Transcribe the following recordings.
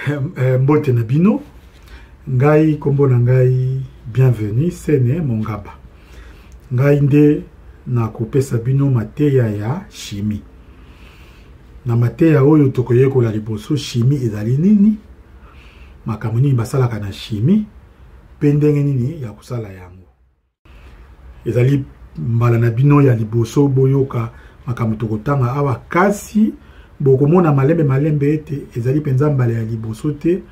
Eh, mbote na bino. Ngai kombo na ngai Bienvenue Sene Mongaba. Ngai nde nakopesa bino mateya ya chimie. Na mateya oyo tokoyekola liboso chimie ezali nini, makambo nini basalaka na chimie mpe ndenge nini ya kosala yango. Ezali mbala na bino ya liboso boyoka makambo tokotanga awa, kasi bokomona malembe malembe ete ezali mpenza mbala ya liboso te.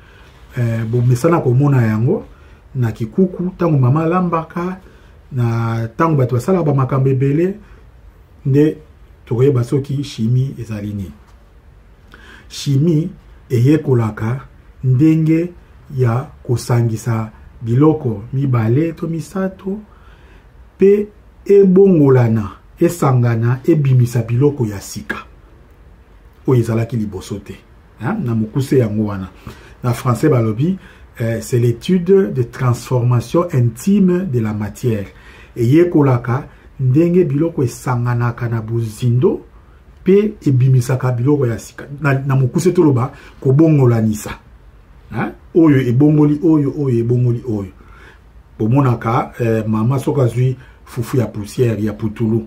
Bomesana komona yango na kikuku ntango mama alambaka, na ntango bato basalaka bamakambo ebele, nde tokoyeba soki chimie ezali nini. Chimie eyekolaka ndenge ya kosangisa biloko mibale to misato mpe ebongolana, esangana, ebimisa biloko ya sika oyo ezalaki liboso te. Na mokuse yango wana na français balobi c'est l'étude de transformation intime de la matière. Eyekolaka ndenge biloko esanganaka na bozindo mpe ebimisaka biloko ya sika. Na mokuse toloba kobongolanisa, hein? Oyo ebongoli oyo, oyo ebongoli oyo. Bomonaka mama soki azwi fufu ya poussière ya putulu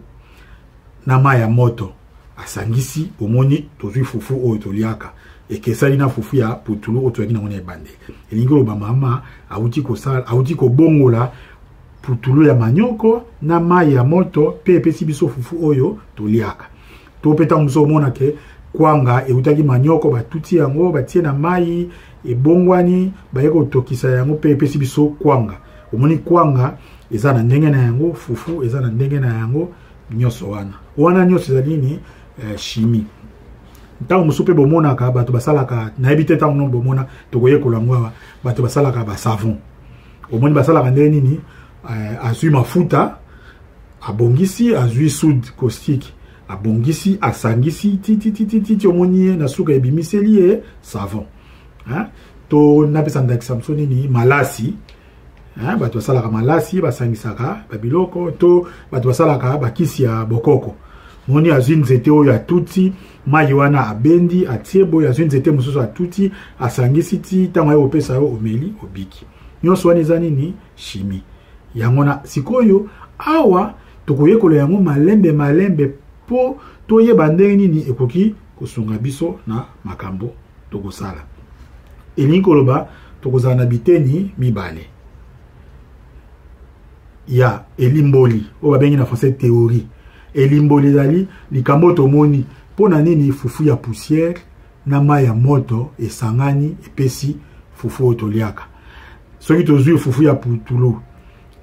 na mai ya moto asangisi, omoni tozwi fufu oyo toliaka ekesani na fufu ya putulu oyo tozalaki nango na ebandeli. Elingi koloba mama awuti kosala, awuti kobongola putulu ya manioko na mai ya moto mpe epesi biso fufu oyo toliaka. To mpe ntango mosusu omona ke kwanga eutaki manioko, batuti yango batie na mai, ebongwani, baye kotokisa yango mpe epesi biso kwanga. Omoni kwanga eza na ndenge na yango, fufu eza na ndenge na yango, nyonso wana wana nyonso ezali nini? Chimie. Ntango mosusu mpe bomonaka bato basalaka, nayebi te ntango nini bomona, tokoyekola yango awa, bato basalaka ba savon. Omoni basalaka ndenge nini? Azwi mafuta abongisi, azwi soude caustique abongisi, asangisi tititititi, omoni ye na suka ebimiseli ye savon. Hein? To napesa ndakisa mosusu nini? Malasi. Hein? Bato basalaka malasi, basangisaka babiloko, to bato basalaka bakisi ya bokoko. Moni azwi nzete oyo atuti mai wana, abendi, atie boye, azwi nzete mosusu atuti, asangisi ti ntango aye kopesa yo, omeli, obiki. Nyonso wana eza nini? Chimie. Yango na sikoyo awa tokoyekola yango malembe malembe mpo toyeba ndenge nini ekoki kosunga biso na makambo tokosala. Elingi koloba tokozala na biteni mibale ya elimboli oyo babengi na français théorie. Elimboli ezali likambo tomoni mpo na nini fufu ya poussière na mai ya moto esangani epesi fufu oyo toliaka. Soki tozwi fufu ya putulu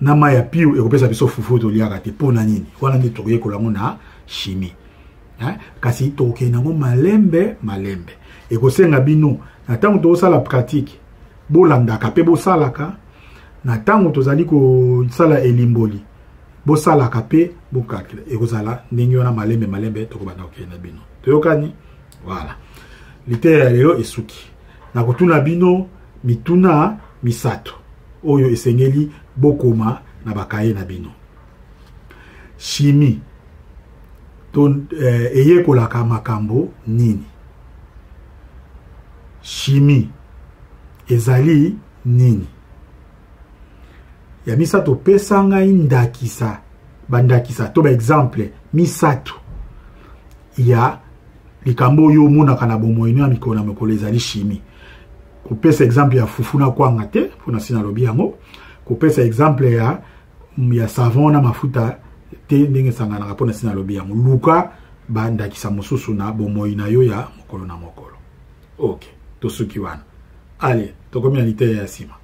na mai ya piu ekopesa biso fufu oyo toliaka te, mpo na nini? Wana nde tokoyekola yango na chimie. Kasi tokokende yango malembe malembe. Ekosenga bino na ntango tozosala pratique bolandaka mpe bosalaka, na ntango tozali kosala elimboli bosalaka mpe bokakila. Ekozala ndenge wana malembe malembe tokobanda kokende na bino. Toyokani? Voilà. Liteya ya lelo esuki. Nakotuna bino mituna misato oyo esengeli bokoma na bakaye na bino. Chimie to eyekolaka makambo nini? Chimie ezali nini? Ya misato, pesa ngai ndakisa, bandakisa to ba exemple misato ya likambo oyo omonaka na bomoi ya mikolo na mikolo ezali chimie. Kopesa exemple ya fufu na kwanga te, mpona si nalobi yango. Kopesa exemple ya savon na mafuta te, ndenge esanganaka, mpona si nalobi yango. Luka bandakisa mosusu na bomoi na yo ya mokolo na mokolo. Ok, tosuki wana. Allez, tokomi na liteya ya nsima.